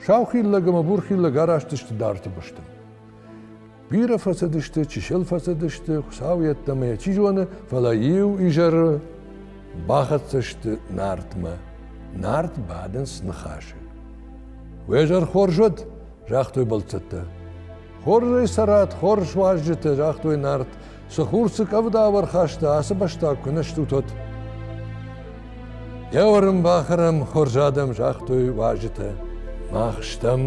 Саухил лӕг ӕмӕ бурхил лӕг араст сты Нарты бӕстӕм. Бирӕ фӕцыдысты, чысыл фӕцыдысты, Хуыцау йеддӕмӕ йӕ чи зоны, фӕлӕ иу изӕры бахӕццӕ сты Нартмӕ. Нарт бадынц ныхасы. Уе зӕр хорз уӕд, загътой бӕлццӕттӕ. Хорзӕй цӕрат, хорз уазджытӕ, загътой Нарт, цы хур, цы къӕвда ӕрхаста, ацы бӕстаг куы нӕ стут, уӕд. Йӕ уырын бахӕрӕм, хорз адӕм, загътой уазджытӕ. Мах стӕм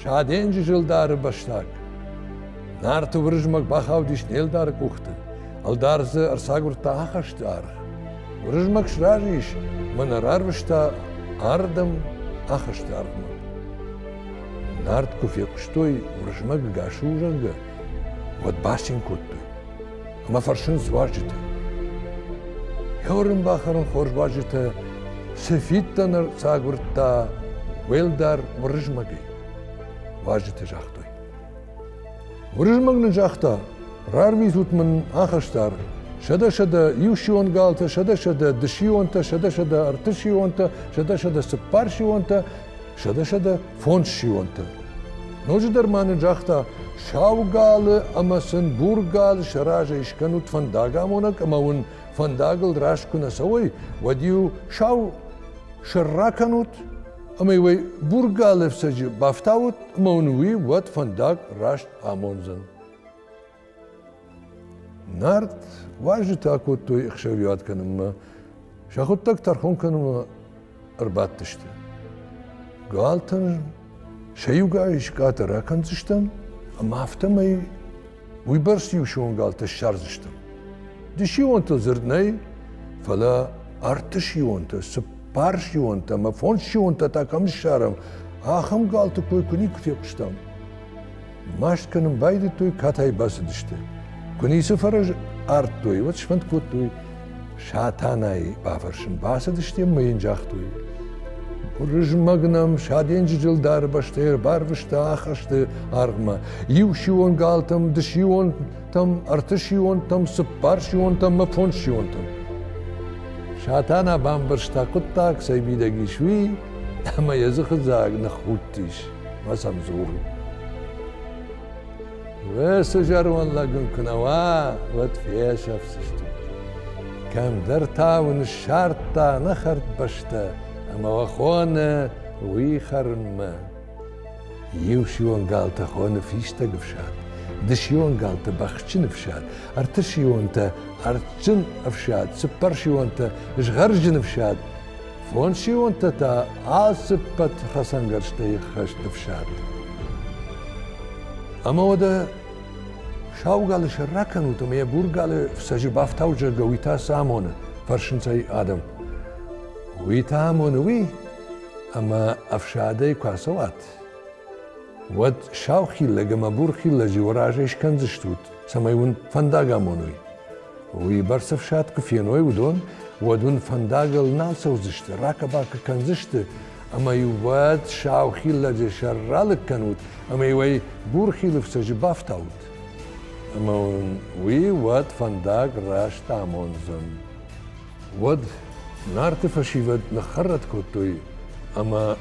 Саденджызы ӕлдары бӕстаг. Нарты Уырызмӕг бахаудис не лдары къухты. Ӕлдар дзы ӕрцагуырдта ахӕсты аргъ. Уырызмӕг сразы ис, мӕнӕ рарвыста ардӕм ахӕсты аргъмӕ. Нарт куы фехъуыстой Уырызмӕг ӕгас у, зӕгъгӕ, уӕд бацин кодтой ӕмӕ фӕрсынц уазджыты. Еуырын бахӕрын хорз уазджытӕ цы фиддӕн ӕрцагуырдта уӕлдӕр Уырызмӕгӕй? Уазджытӕ загътой. Уырызмӕг нын загъта, рарвитут мын ахӕстар, 100 иусион галтӕ, 100 дысионтӕ, 100 ӕртысионтӕ, 100 цыппарсионтӕ, 100 фондзсионтӕ. Ноджыдӕр ма нын загъта, сау галы ӕмӕ сын бур галы сӕ разӕй скӕнут фӕндагамонӕг ӕмӕ уын фӕндагыл раст куы нӕ цӕуой, уӕд-иу сау сӕр ракӕнут ӕмӕ-иу ӕй бур галы ӕфцӕджы бафтаут ӕмӕ уын уый уӕд фӕндаг раст амондзӕн. Нарт уазджытӕ акодтой ӕхсӕвиуат кӕнынмӕ, сӕхуыдтӕг тӕрхон кӕнынмӕ ӕрбадтысты. Галтӕн сӕ иугай скъӕты ракӕндзыстӕм ӕмӕ афтӕмӕй уыйбӕрц иусион галтӕ ссардзыстӕм. Дысионтыл дзырд нӕй, фӕлӕ ӕртысионтӕ, цыппарсионтӕ ӕмӕ фондзсионтӕ та кӕм ссарӕм, ахӕм галты кой куы никуы фехъуыстам. Маст кӕнын байдыдтой, катай бацыдысты. Куы ницы фӕрӕз ардтой, уӕд сфӕнд кодтой Сатанайы бафӕрсын. Бацыдысты ӕмӕ йын загътой: Уырызмӕг нӕм Саденджызы ӕлдары бӕстӕй ӕрбарвыста ахӕсты аргъмӕ. Иусион галтӕм, дысионтӕм, ӕртысионтӕм, цыппарсионтӕм ӕмӕ фондзсионтӕм. Сатана бамбӕрста хъуыддаг, цӕй мидӕг ис, уый, ӕмӕ йӕ дзыхыдзаг ныххудтис мӕ сӕм дзуры. Уыцы зӕронд лӕг ын куы нӕ уа, уӕд фесӕфдзыстут. Кӕмдӕр та уын ссардта ӕнӕхӕрд бӕстӕ ӕмӕ уӕ хоны уый хӕрынмӕ. Иусион галтӕ хоны фистӕг ӕфсад, дысион галтӕ бӕхджын ӕфсад, ӕртысионтӕ ӕртджын ӕфсад, цыппӕрсионтӕ згъӕрджын ӕфсад, Фондзсионтӕ та алцыппӕт хӕцӕнгӕрзтӕй ӕххӕст ӕфсад. Ӕмӕ уӕдӕ сау галы сӕр ракӕнут ӕмӕ йӕ бур галы фцӕджы бафтаут, зӕгъгӕ, уый та цы амоны, фӕрсынц ӕй адӕм. Уый та амоны уый, ӕмӕ ӕфсадӕй куы ацӕуат, уӕд сау хиллӕг ӕмӕ бур хиллӕджы уӕ разӕй скӕндзыстут, цӕмӕй уын фӕндаг амоной. Уыйбӕрц ӕфсад куы феной уыдон, уӕд уын фӕндагыл нал цӕудзысты, ракӕ-бакӕ кӕндзысты, ӕмӕ-иу уӕд сау хиллӕджы сӕр ралыг кӕнут ӕмӕ-иу ӕй бур хилы фцӕджы бафтаут. Ӕмӕ уын уый уӕд фӕндаг раст амондзӕн. Уӕд Нарты фӕсивӕд ныххӕррӕтт кодтой ӕмӕ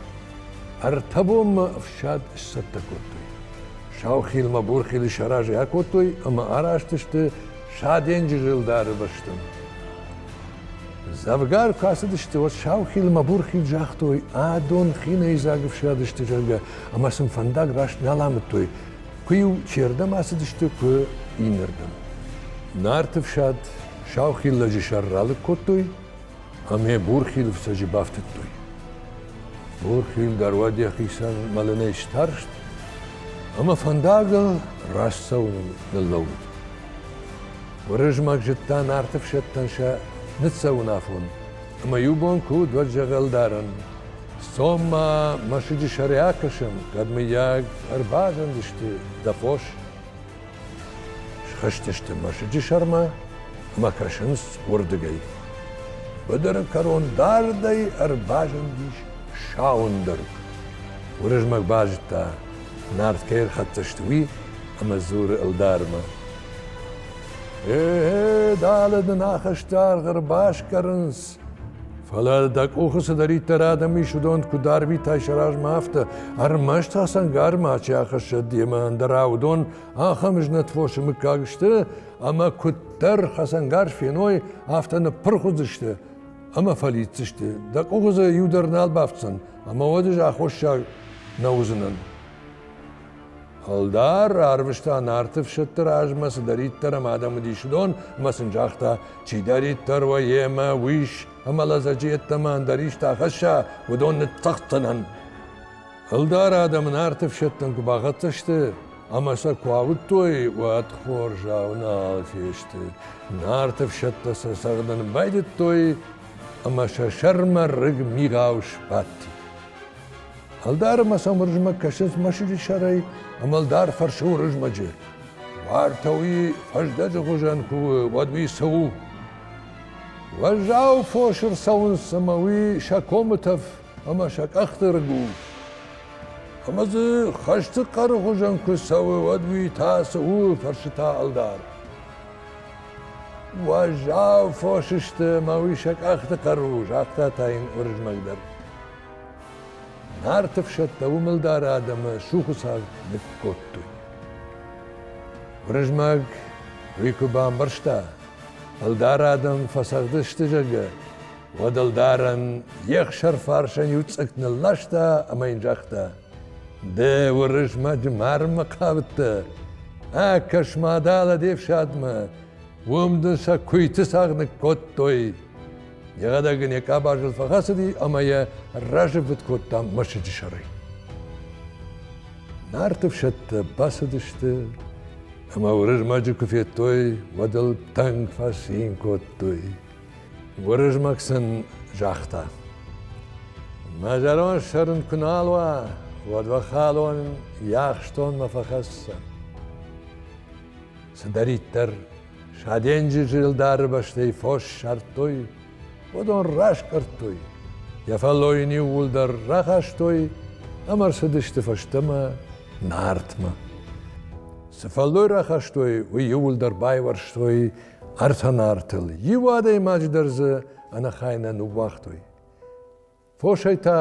ӕртӕ бонмӕ ӕфсад сцӕттӕ кодтой. Саухилмӕ бурхилы сӕ разӕй акодтой ӕмӕ араст сты Саденджызы ӕлдары бӕстӕм. Дзӕвгар куы ацыдысты, уӕд Саухилмӕ бурхил загътой, адон хинӕйдзаг ӕфсад сты, зӕгъгӕ, ӕмӕ сын фӕндаг раст нал амыдтой, куы-иу чердӕм ацыдысты, куы иннӕрдӕм. Нарты фсад Саухил лӕджы сӕр ралыг кодтой ӕмӕ бурхил ӕфцӕджы бафтыдтой. Бурхил дӕр уӕд йӕхицӕн мӕлынӕй старст ӕмӕ фӕндагыл раст цӕуыныл ныллӕууыд. Уырызмӕг зыдта Нарты фсӕдтӕн сӕ ныццӕуын афон, ӕмӕ иу бон куы уыд, уӕд зӕгъӕлдарӕн Цом-ма мӕсыджы сӕрӕй акӕсӕм, кӕд мыййаг ӕрбазындысты дӕ фос. Схызтысты мӕсыджы сӕрмӕ ӕмӕ кӕсынц уырдыгӕй. Быдыры кӕрон дардӕй ӕрбазындис сауындӕрг. Уырызмӕг базыдта, Нарт кӕй ӕрхӕццӕ сты, уый ӕмӕ дзуры ӕлдармӕ. Э, далӕ дын ахӕсты аргъ ӕрбаскъӕрынц. Фӕлӕ дӕ къухы цыдӕриддӕр адӕм ис, уыдон куыд арвитай сӕ размӕ, афтӕ, ӕрмӕст хӕцӕнгарз мачи ахӕссӕд демӕ, ӕндӕра уыдон ахӕм знӕт фосы мыггаг сты, ӕмӕ куыддӕр хӕцӕнгарз феной, афтӕ ныппырх уыдзысты ӕмӕ фӕлидздзысты. Дӕ къухы дзы иу дӕр нал бафтдзӕн, ӕмӕ уӕд ӕз аххосаг нӕ уыдзынӕн. Ӕлдар арвыста Нарты фсӕдты размӕ цыдӕриддӕр ӕмӕ адӕм уыдис, уыдон, ӕмӕ сын загъта, чидӕриддӕр уӕ йемӕ уис ӕмӕ лӕдзӕджы йеддӕмӕ ӕндӕр исты ахӕсса, уыдон ныццӕгъддзӕнӕн. Ӕлдар адӕм Нарты фсӕдтӕм куы бахӕццӕ сты ӕмӕ сӕ куы ауыдтой, уӕд хорзау нал фесты. Нарты фсӕдтӕ сӕ цӕгъдын байдыдтой ӕмӕ сӕ сӕрмӕ рыг мигъау сбадти. Ӕлдар ӕмӕ сӕм Уырызмӕг кӕсынц мӕсыджы сӕрӕй, ӕмӕ ӕлдар фӕрсы Уырызмӕджы: Уартӕ уый фӕздӕджы хуызӕн куы у, уӕд уый цы у? Уӕззау фос ӕрцӕуынц ӕмӕ уый сӕ комы тӕф ӕмӕ сӕ къӕхты рыг у. Ӕмӕ дзы хӕсты хъӕры хуызӕн куы цӕуы, уӕд уый та цы у, фӕрсы та ӕлдар. Уӕззау фос сты ӕмӕ уый сӕ къӕхты хъӕр у, загъта та йын Уырызмӕг дӕр. Нарты фсӕдтӕ уым ӕлдары адӕмы сухы цагъд ныккодтой. Уырызмӕг уый куы бамбӕрста, ӕлдары адӕм фӕцагъды сты, зӕгъгӕ, уӕд ӕлдарӕн йе хсӕрфарсӕн иу цъыкк нылласта ӕмӕ йын загъта: Ды Уырызмӕджы марынмӕ хъавыдтӕ? Акӕс-ма дӕлӕ де фсадмӕ, уым дын сӕ куыйты цагъд ныккодтой. Йӕхӕдӕг ын йӕ къабазыл фӕхӕцыди ӕмӕ йӕ разыввытт кодта мӕсыджы сӕрӕй. Нарты фсӕдтӕ бацыдысты ӕмӕ Уырызмӕджы куы федтой, уӕд ыл тынг фӕцин кодтой. Уырызмӕг сын загъта: Мӕ зӕронд сӕр ын куы нал уа, уӕд уӕ халон йӕ ахстонмӕ фӕхӕсдзӕн. Цыдӕриддӕр Саденджызы ӕлдары бӕстӕй фос ссардтой, уыдон раскъӕрдтой, йӕ фӕллой йын иууылдӕр рахастой ӕмӕ ӕрцыдысты фӕстӕмӕ Нартмӕ. Цы фӕллой рахастой, уый иууылдӕр байуӕрстой ӕртӕ Нартыл, иу адӕймаджы дӕр дзы ӕнӕхай нӕ ныууагътой. Фосӕй та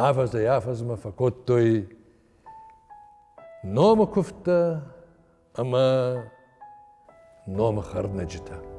афӕдзӕй-афӕдзмӕ фӕкодтой номы куывдтӕ ӕмӕ номы хӕрнӕджытӕ.